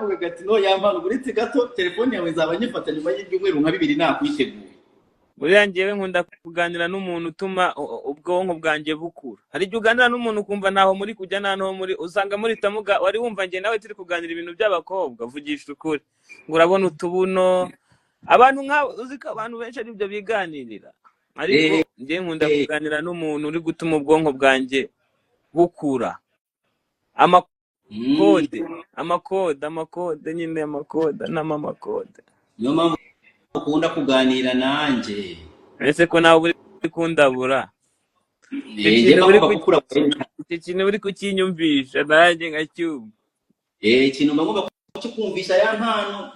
Naravugaga ati: "No, Yampano, uretse gato, telefone yawe nzaba nyifata nyuma y'ibyumweru nka 2 nakwiteguye." Buriya njyewe nkunda kuganira n'umuntu utuma ubwonko bwanjye bukura. Hari igihe uganira n'umuntu ukumva ntaho muri kujya, nta n'aho muri, usanga muri tamuga. Wari wumva njye nawe turi kuganira ibintu by'abakobwa, vugisha ukuri, ngo urabona utubuno. Abantu nk'abo, uzi ko abantu benshi ari byo biganirira, ariko njye nkunda kuganira n'umuntu uri gutuma ubwonko bwanjye bukura. Amakode, amakode, amakode nyine, amakode n'amakode. Niyo mpamvu ukunda kuganira nanjye. Ese ko nawe uri kundabura icyo Njye kintu uri mba ngomba gukura. Icyo kintu uri kukinyumvisha nanjye nkacyumva. Ikintu mba ngomba kukikumvisha, Yampano.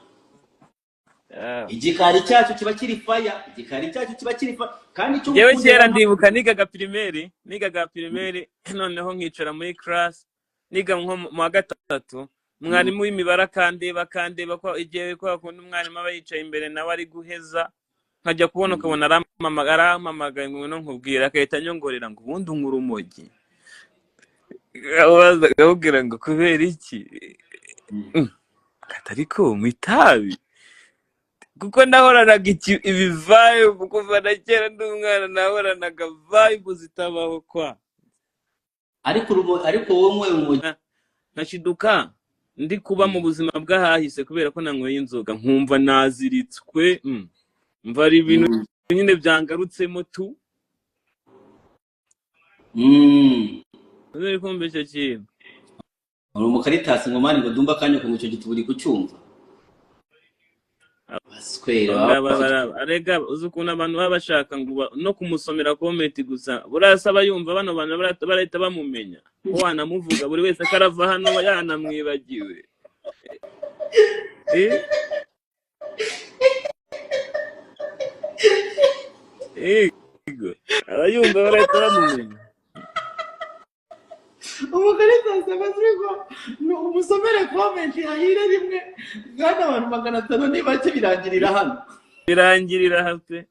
Ah. Igikari cyacu kiba kiri faya, igikari cyacu kiba kiri faya, kandi icyo Njyewe ngukundira kera nta ndibuka nigaga primaire, noneho nkicara muri class, niga nko mu wa gatatu, mwarimu w'imibare akandeba ko igihe ko akunda umwarimu aba yicaye imbere nawe ari guheza, nkajya kubona ukabona arampamagaye ngo ngwino nkubwire, agahita anyongorera ngo: "Ubundi unywa urumogi?" Akabwira ngo: "Kubera iki?" Ati: "Ariko mu itabi." Kuko nahoranaga ibi vibe kuva na kera, ndi umwana nahoranaga vibe zitabaho kwa. Ariko wowe unyweye urumogi Nkashiduka ndi kuba mu buzima bw'ahahise kubera ko nanyweye inzoga, nkumva naziritswe, mva ari ibintu nyine byangarutsemo tu. Uri kumva icyo kintu? Uri umukaritasi ngo mani, ngo dumba akanya ngo icyo gituba uri kucyumva, baswera baba bafite. Arega uzi ukuntu abantu baba bashaka ngo no kumusomera comment gusa, buriya se aba yumva bano bantu barahita bamumenya ko wanamuvuga, buri wese ko arava hano yanamwibagiwe? Eh? Yego, aba yumva barahita bamumenya. Umukaritasi aba azi ngo ni umusomere comment hahire rimwe, kandi abantu 500 ni bake, birangirira hano. Birangirira hape.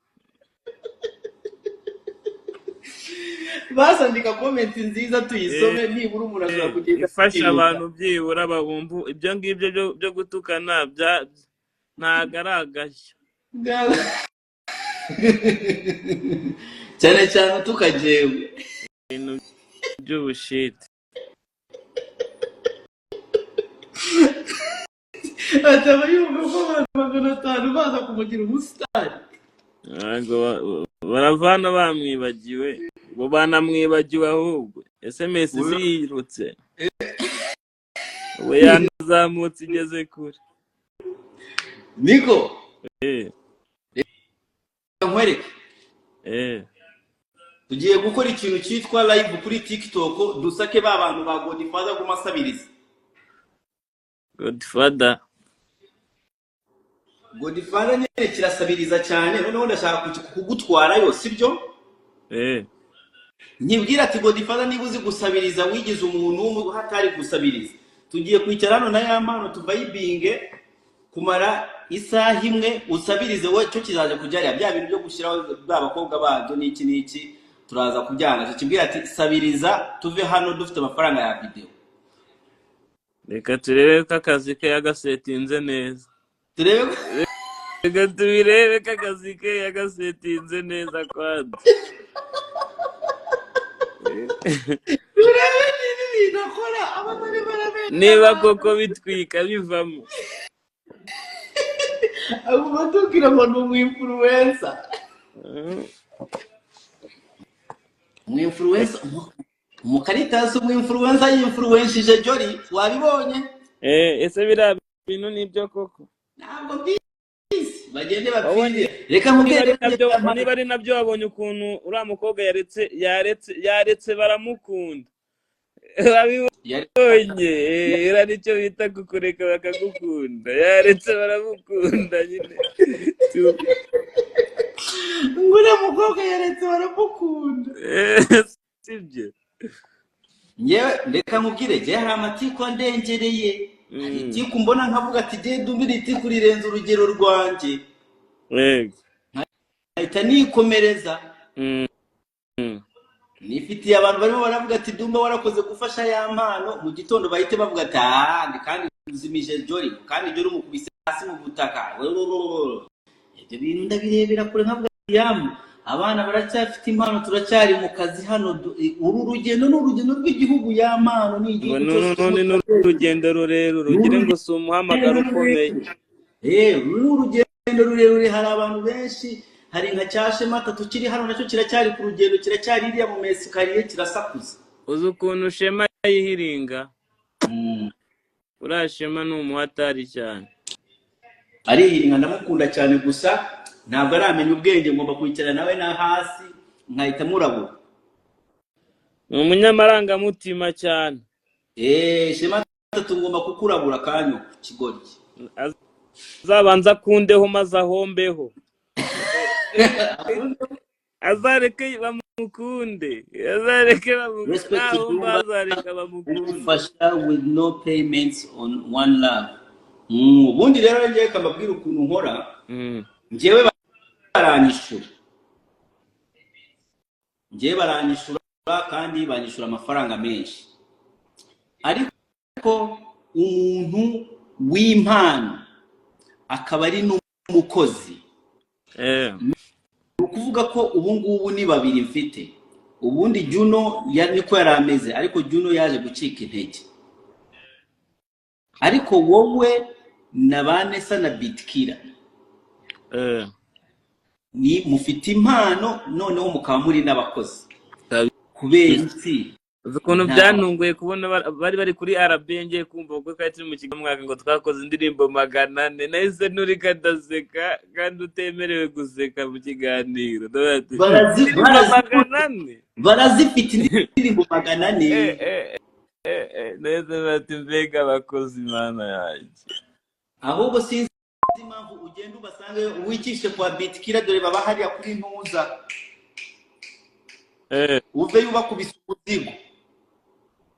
Basandika comment nziza tuyisome, nibura umuntu ashobora kugenda ifasha akibuka. Abantu byibura babumva ibyo ngibyo byo gutukana ntago ari agashya. Cyane cyane utukajewe. Ibintu by'ubushiti. Ataba yumva ko abantu 500 baza kumugira umusitari. Ntabwo baravana bamwibagiwe, ngo banamwibagiwe, ahubwo SMS zirutse, ubu yanazamutse igeze kure. Niko. Reka nkwereke. Tugiye gukora ikintu cyitwa live kuri TikTok, dusake ba bantu ba Godfather guma asabiriza. Godfather. Godfather nyine kirasabiriza cyane, noneho ndashaka kugutwarayo, sibyo? Nkibwira ati: "Godfather, niba uzi gusabiriza, wigize umuntu hatari gusabiriza." Tugiye kwicara hano na Yampano, tuvayibinge kumara isaha imwe, usabirize wowe, cyo kizaza kujya bya bintu byo gushyiraho ba bakobwa babyo n'iki n'iki, turaza kubyanga. Tukibwira ati: "Sabiriza, tuve hano dufite amafaranga ya video." Reka turebe ko akazi ke yagasetinze neza. Turebe ko Reka tubirebe ko akazi ke yagasetinze neza kwanza. Turebe niba ibintu akora aba arimo arabeshya niba abantu. Koko bitwika bivamo. Aguma atubwira ngo ni umwinfluencer. Umwinfluencer, umukaritasi, umwinfluencer yinfluenshije Jolly, wabibonye? Ese biriya bintu nibyo koko? Ntabwo mbizi, bagende Wabonye bapfire, reka niba nkubwire. ari nabyo, niba ari nabyo, wabonye ukuntu uriya mukobwa yaretse baramukunda, wabibonye? Iriya nicyo bita kukureka bakagukunda, yaretse baramukunda nyine. Ngo uriya mukobwa yaretse baramukunda. Sibyo? Ngewe reka nkubwire, njyewe hari amatiku andengereye, hari itiku mbona nkavuga ati: "Genda umbire, itiku rirenze urugero rwanjye." Nkahita nikomereza. Nifitiye abantu barimo baravuga ati: "Dumba, warakoze gufasha Yampano." Mu gitondo bahite bavuga ati: "Ah, kandi." Uzimije Jolly, kandi Jolly umukubise hasi mu butaka. Ibyo bintu ndabirebera kure nkavuga ati, yamu abana baracyafite impano, turacyari mu kazi hano. Uru rugendo ni urugendo rw'igihugu, ya mpano ni Ngo igihugu cyose none turimo. ni urugendo rurerure, Ni ugire ngo si umuhamagaro urugendo ukomeye. rurerure. Uru ni urugendo rurerure. Hari abantu benshi, hari nka cya Shema tukiri hano, nacyo kiracyari ku rugendo, kiracyari iriya mu mesikariye, kirasakuza. Uzi ukuntu Shema yihiringa? Uriya Shema ni umuhatari cyane. Arihiringa, ndamukunda cyane, gusa ntabwo aramenya ubwenge. Ngomba kwicara nawe na hasi nkahita murabura. Ni umunyamarangamutima cyane. Shema tatu, ngomba kukurabura kanyo kigoryi. Azabanza akundeho maze ahombeho, azareke bamukunde, azareke Respect. nahomba. Dumba. Azareka bamukunde. Ugufasha with no payments on one love. Ubundi rero ngewe kambabwira ukuntu nkora. Njyewe baranyishura, njyewe baranyishura kandi banyishura amafaranga menshi, ariko umuntu w'impano akaba ari n'umukozi, ni ukuvuga ko ubu ngubu ni babiri mfite. Ubundi Juno niko yari ameze, ariko Juno yaje gucika intege. Ariko wowe na ba Nessa na Bitkira ni mufite impano, noneho mukaba muri n'abakozi. Kubera iki? Uzi ukuntu Nta byantunguye kubona bari bari kuri RB, ngiye kumva kuko twari turi mu kigo mwaka ngo twakoze indirimbo 400, nahise nurika ndaseka kandi utemerewe guseka mu kiganiro. Ndavuga ati, indirimbo 400? Barazifite, indirimbo 400. Nahise bati mbega abakozi, Imana yanjye! Ahubwo sinzi impamvu ugenda ubasange wikishe kwa Bitkira, dore baba hariya kuri ntuza. Uveyo ubakubise umuzigo.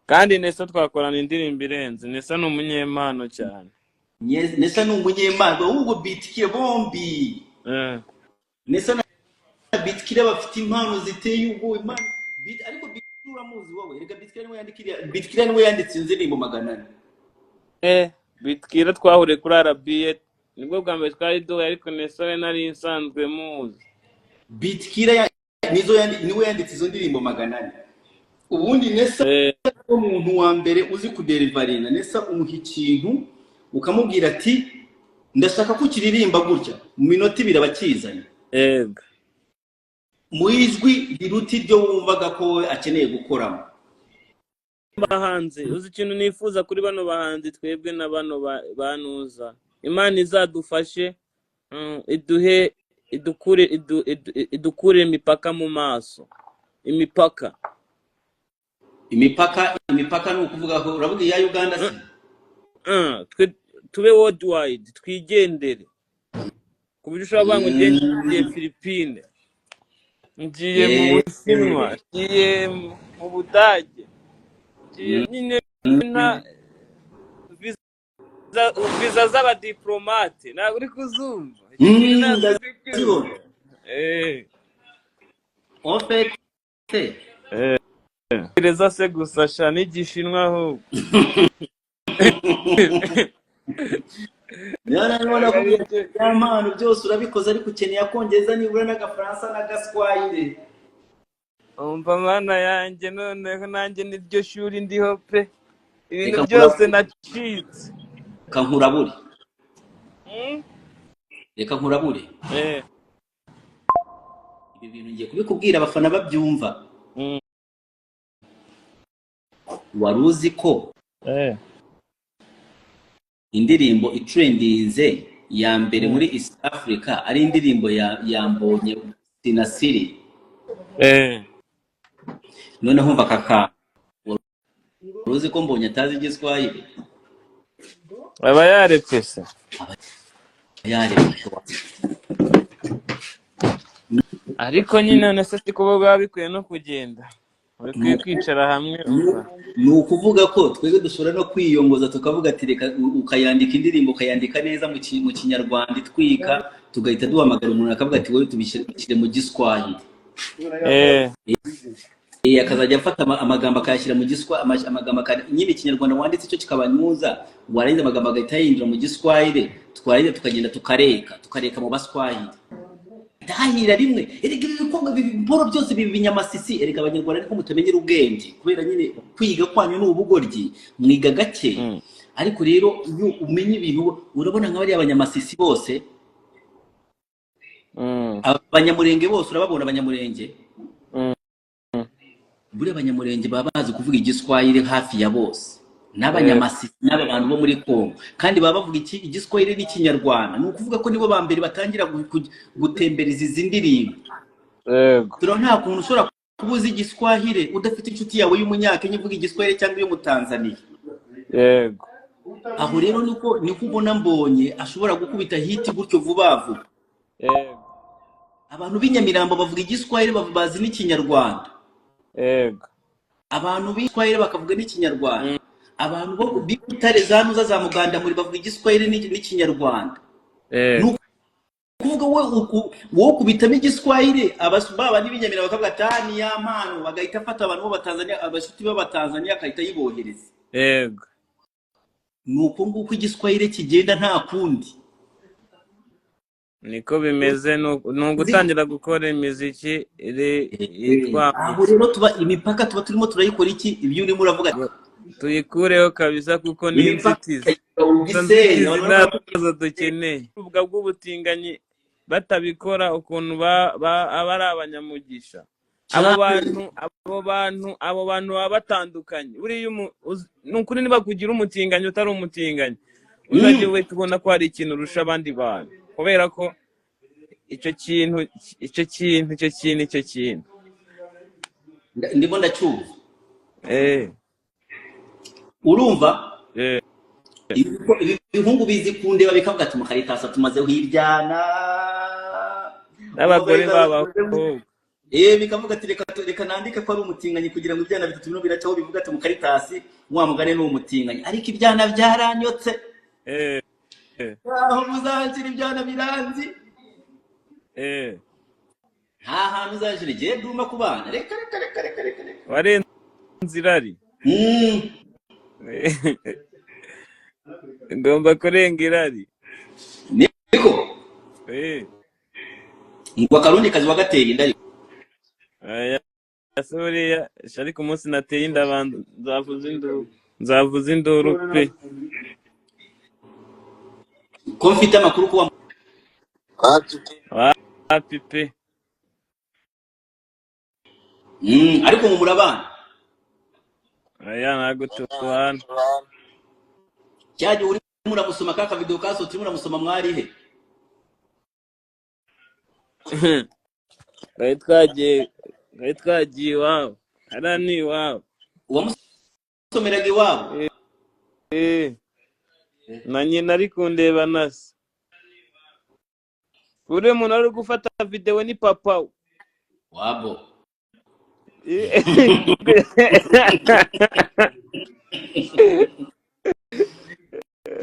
Kandi Nesa twakorana indirimbo irenze. Nesa ni umunyempano cyane. Nesa ni umunyempano, ahubwo Bitkira bombi. Nesa na Bitkira bafite impano ziteye ubwoba, impano. Ariko Bitkira uramuzi wowe? Reka, Bitkira niwe yandika Bitkira niwe yanditse indirimbo 400. Bitwira twahuriye kuri RBA, nibwo bwa mbere twari duhuye, ariko Nesa we nari nsanzwe muzi. Bitkira nizo niwe yanditse izo ndirimbo 400. Ubundi Nesa niwe muntu wa mbere uzi kuderivaringa. Nesa umuha ikintu ukamubwira ati ndashaka ko ukiririmba gutya, mu minota 2 aba akizanye mu ijwi riruta iryo wumvaga ko we akeneye gukoramo. Bahanzi, uzi ikintu nifuza kuri bano bahanzi, twebwe na bano banuza, Imana izadufashe, iduhe idukure idukure imipaka mu maso, imipaka. Imipaka, imipaka ni ukuvuga ko uravuga iya Uganda se? Twe tube worldwide, twigendere ku buryo ushobora kuvuga ngo ngiye Philippine, ngiye mu Bushinwa, ngiye mu Budage, ngiye nyine nta viza z'abadiplomate, ntabwo uri kuzumva icyo kintu? Ntabwo uri Ndazibona. kucyumva. En fait Gereza se gusa sha, n'Igishinwa ahubwo. Niyo narimo Ntabwo ari nakubwira byo. Ya mpano, byose urabikoze, ariko ukeneye akongereza nibura n'agafaransa n'agaswahili. Umva mana yanjye, noneho nanjye niryo shuri ndiho pe, ibintu Reka byose nkurabure. nacitse. Reka nkurabure. Reka nkurabure. Ibi bintu ngiye kubikubwira abafana babyumva. Wari uzi ko indirimbo itrendinze ya mbere muri East Africa ari indirimbo ya Mbonye Sinasiri? Noneho umva aka kantu: wari uzi ko Mbonye atazi Igiswahili? Aba yarepese. Aba yarepese. Ariko nyine none se siko biba bikwiye no kugenda, bikwiye kwicara hamwe, umva. Ni ukuvuga ko twebwe dushobora no kwiyongoza tukavuga ati reka ukayandika indirimbo, ukayandika neza mu Kinyarwanda itwika, tugahita duhamagara umuntu akavuga ati wowe tubishyire mu Giswahili. Akazajya afata amagambo akayashyira mu giswa, amagambo nyine Ikinyarwanda wanditse cyo kikabanyuza, warangiza amagambo agahita yahindura mu Giswahili, twarangiza tukagenda tukareka mu Baswahili ndahira rimwe. Erega ibi bikorwa, ibi biporo byose, ibi binyamasisi, erega Abanyarwanda ariko mutamenyera ubwenge kubera nyine kwiga kwanyu ni ubugoryi, mwiga gake. Ariko rero iyo umenya ibintu, urabona nka bariya abanyamasisi bose, abanyamurenge bose, urababona abanyamurenge, buriya abanyamurenge baba bazi kuvuga Igiswahili hafi ya bose, n'abanyamasisi n'aba bantu bo muri Congo, kandi baba bavuga iki Igiswahili n'Ikinyarwanda. Ni ukuvuga ko nibo ba mbere batangira gutembereza izi ndirimbo. Turo nta kuntu ushobora kuba uzi Igiswahili udafite inshuti yawe y'Umunyakenya uvuga Igiswahili cyangwa iy'Umutanzaniya. Aho rero niko ubona Mbonye ashobora gukubita hit gutyo vuba vuba. Abantu b'inyamirambo bavuga Igiswahili, bazi n'Ikinyarwanda. Abantu b'Igiswahili bakavuga n'Ikinyarwanda. Abantu bo b'Ibutare, za Nuza, za Mugandamuri, bavuga Igiswahili n'Ikinyarwanda. Ni ukuvuga wowe ukubitamo Igiswahili, baba n'Ibinyamira bakavuga ati: "Ah, ni ya mpano," bagahita afata abantu b'Abatanzania, abashuti b'Abatanzania, akahita yibohereza. Ni uko nguko Igiswahili kigenda, nta kundi. Niko bimeze, ni ugutangira gukora imiziki iri Aho itwambutse. Rero tuba imipaka tuba turimo turayikora iki, ibyo urimo uravuga. Ngo tuyikureho kabisa, kuko ni Imipaka inzitizi. Izo ugisenya nzitizi abantu barakubwira. Ntazo dukeneye. Ubwa bw'ubutinganyi batabikora ukuntu aba ari abanyamugisha abo bantu, abo bantu baba batandukanye. Buriya ni ukuri, niba kugira umutinganyi utari umutinganyi, uzajye uhita ubona ko hari ikintu urusha abandi bantu, kubera ko icyo kintu, icyo kintu, icyo kintu, icyo kintu. Ndimo ndacyumva. Urumva? Eh. Ibi bihungu bizi kundeba bikavuga ati: "Mukaritasa tumazeho ibyana." N'abagore b'abakobwa. Bikavuga ati: Reka nandike ko ari umutinganyi kugira ngo ibyana bitatu bino biracaho." Bivuga ati: "Mukaritasi wa mugani ni umutinganyi, ariko ibyana byaranyotse." Aho muzanshira ibyana biranzi. Nta hantu uzanshira igihe duma ku bana, reka reka reka reka reka reka. Warenze irari. Ngomba kurenga irari. Niko. Ngo akarundi kazi wagateye inda ariko? Aya se buriya, ariko umunsi nateye inda abantu nzavuza induru, nzavuza induru pe. Ko mfite amakuru ko Wapi pe. Ariko ngo murabana? Aya, ntabwo tubana. Cyagihe urimo uramusoma ka kavidewo kasohotse, urimo uramusoma, mwari he? Twari twagiye iwabo, hariya ni iwabo. Uwamusomeraga iwabo? Eh, na nyina ari kundeba na se. Uriya muntu wari uri gufata videwo ni papa we. Wabo.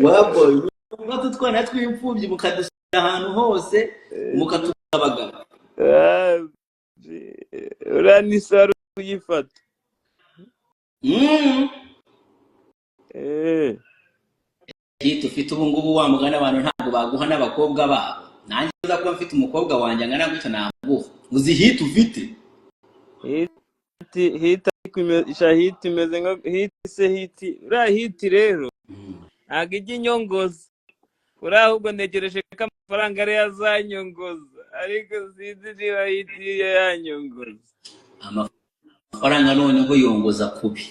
Wabo, mufata utwana tw'imfubyi mukadushyira ahantu hose, mukatugabagaba. Ah, uriya ni se wari kuyifata. Hit ufite ubu ngubu, wa mugani, abantu ntabwo baguha n'abakobwa babo. Nanjye uza kuba mfite umukobwa wanjye angana gutya namuguha. Uzi hit ufite? Hit, hit, ariko sha hit imeze nka hit se, hit, uriya hit rero ntabwo ijya inyongoza uriya, ahubwo ntegereje ko amafaranga ariyo azanyongoza, ariko sinzi niba hit iyo yanyongoza. Amafaranga noneho yongoza kubi.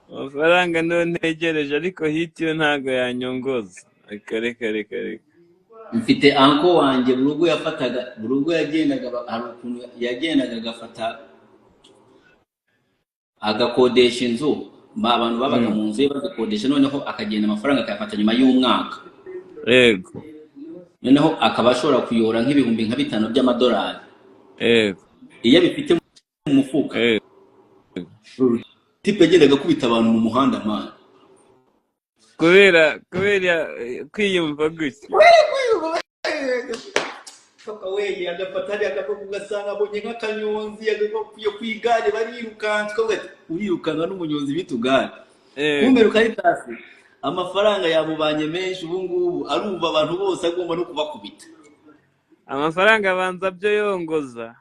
Amafaranga niyo ntegereje, ariko hit yo ntabwo yanyongoza, reka reka reka reka. Mfite uncle wanjye, buri ubwo yafataga, buri ubwo yagendaga, hari ukuntu yagendaga agafata agakodesha inzu, abantu babaga mu nzu ye bazikodesha, noneho akagenda amafaranga akayafata nyuma y'umwaka. Noneho akaba ashobora kuyora nk'ibihumbi nka 5 by'amadolari iyo abifite mu mufuka. Type yagendaga akubita abantu mu muhanda, man. Kubera kwiyumva gutya. Weye agafata hariya akaboko, ugasanga abonye nk'akanyonzi agakuye ku igare, barirukanka, ukavuga ati urirukanka n'umunyonzi bita ugare. Kumbe Rukaritasi amafaranga yamubanye menshi, ubu ngubu arumva abantu bose agomba no kubakubita. Amafaranga abanza byo yongoza,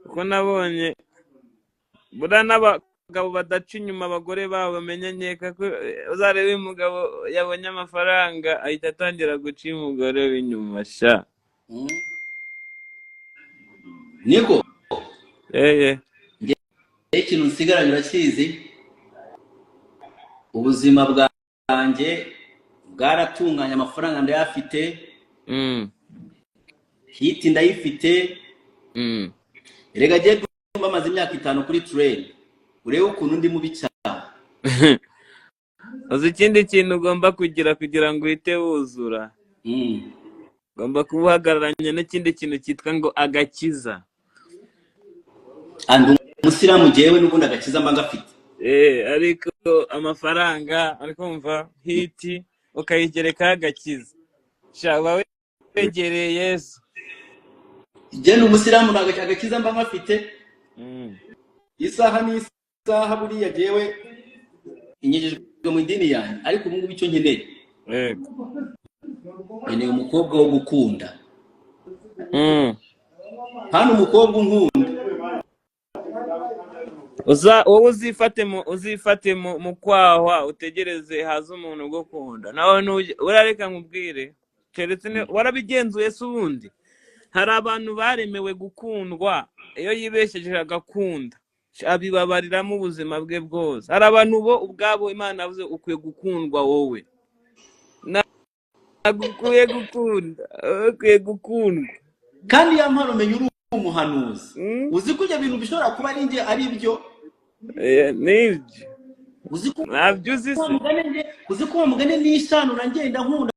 kuko nabonye buriya n'abagabo badaca inyuma abagore babo bamenya, nkeka ko uzarebe uyu mugabo yabonye amafaranga ahita atangira guca umugore w'inyuma sha. Niko. Eye. Njye ikintu nsigaranye urakizi, ubuzima bwanjye bwaratunganye, amafaranga ndayafite, hit ndayifite. Erega jye maze imyaka 5 kuri train, urebe ukuntu ndi mubi cyane. Uzi ikindi kintu ugomba kugira kugira ngo uhite wuzura? Ugomba kuba uhagararanye n'ikindi kintu cyitwa ngo agakiza. And umusilamu jyewe n'ubundi agakiza mba ngafite. Ariko amafaranga, ari kumva hit ukayigerekaho agakiza sha, uba wegereye Yesu. Jye ni umusilamu, ntabwo agakiza mba ngafite. Isaha n'isaha buriya jyewe inyejejwe mu idini yanjye, ariko ubu ngubu icyo nkeneye, nkeneye umukobwa wo gukunda. Hano umukobwa unkunda. Uza wowe uzifate mu kwahwa, utegereze haza umuntu ugukunda nawe urareka nkubwire, keretse warabigenzuye se. Ubundi hari abantu baremewe gukundwa, iyo yibesheje agakunda abibabariramo ubuzima bwe bwose. Hari abantu bo ubwabo Imana yavuze ukwiye gukundwa, wowe ntabwo ukwiye gukunda, wowe ukwiye gukundwa. Kandi ya mpano, menya uri umuhanuzi. Uzi ko ibyo bintu bishobora kuba ari njye, ari byo. Nibyo. Uzi ko Ntabyo uzi wa se? mugani njye, uzi ko wa mugani nishanura ngenda nkunda,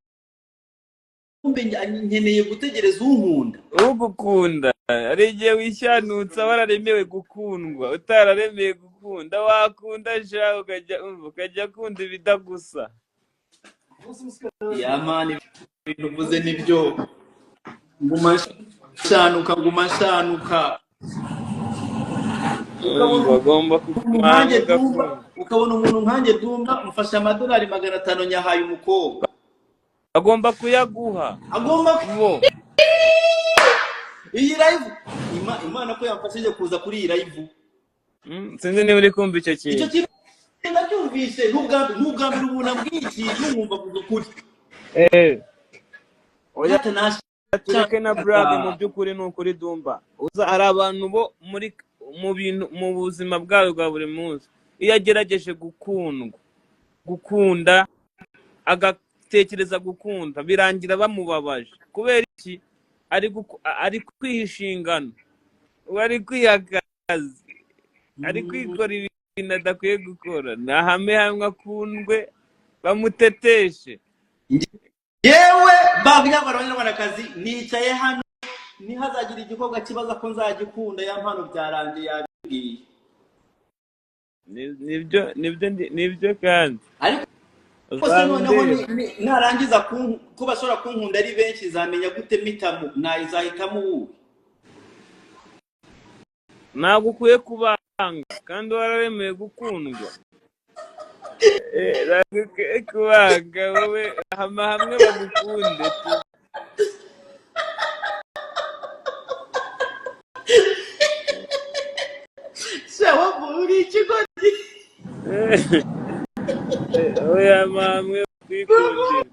kumbe nkeneye gutegereza unkunda. Ugukunda. Hari igihe wishanutsa wararemewe gukundwa, utararemeye gukunda, wakunda sha ukajya umva ukajya akunda ibidagusa. Ya mani, ibintu uvuze nibyo, nguma nshanuka, nguma nshanuka, ukabona Umva agomba umuntu kugumana nkanjye Dumba, ugakunda. ukabona umuntu nkanjye Dumba mfashe amadolari 500 nyahaye umukobwa. Agomba kuyaguha. Agomba Bo. Iyi live, Imana ko yamfashije kuza kuri iyi live. Sinzi niba uri kumva icyo Icyo kintu. kintu ndacyumvise, n'ubwa mbere umuntu ambwiye ikintu nkumva avuga ukuri. Oya. Hata Tureke na burage, mu nashakaga by'ukuri ni ukuri Dumba, uza hari abantu bo muri mu bintu mu buzima bwabo bwa buri munsi, iyo agerageje gukundwa, gukunda, agatekereza gukunda, birangira bamubabaje. Kubera iki? Ari kwiha inshingano, ubu ari kwiha akazi, ari kwikora ibintu adakwiye gukora. Ni ahame hamwe akundwe bamuteteshe. Yewe banyarwanda, banyarwandakazi, nicaye hano, ntihazagira igikorwa kibaza ko nzagikunda. Ya mpano byarangiye, yabibwiye. Nibyo, nibyo kandi Ariko se noneho uzabindeba. Narangiza ko bashobora kunkunda ari benshi, nzamenya gute mpitamo? Nayizahitamo uwuhe? Ntabwo ukwiye kubanga kandi wararemeye gukundwa. Ntabwo ukwiye kubanga, wowe hama hamwe bagukunde tu. Shawa, uri ikigoryi. Wowe hama hamwe bakwikundire.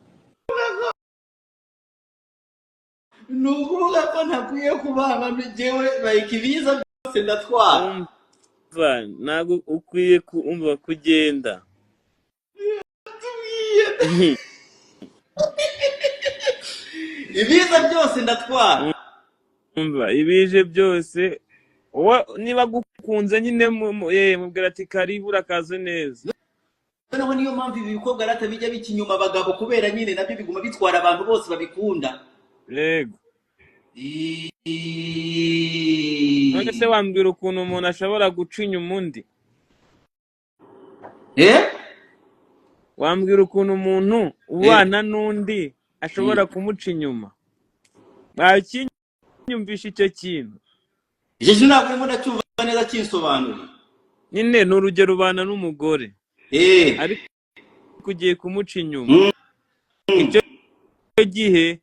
Ni ukuvuga ko ntakwiye kubanga njyewe, like ibiza byose ndatwara. Umva, ntabwo ukwiye umva kugenda. Tubwiye ibiza byose ndatwara. Umva, ibije byose, niba agukunze nyine mubwira ati karibu, urakaze neza. Noneho niyo mpamvu ibi bikorwa rata bijya bica inyuma abagabo, kubera nyine nabyo biguma bitwara abantu bose babikunda. Yego. None se wambwira ukuntu umuntu ashobora guca inyuma undi? Eh? Wambwira ukuntu umuntu Eh. ubana n'undi ashobora kumuca inyuma? Mwakinyumviye? Unyumvisha icyo kintu? Icyo kintu ntabwo urimo ndacyumva neza, kinsobanuriye. Nyine ni urugero, ubana n'umugore, ariko ugiye kumuca inyuma. Icyo gihe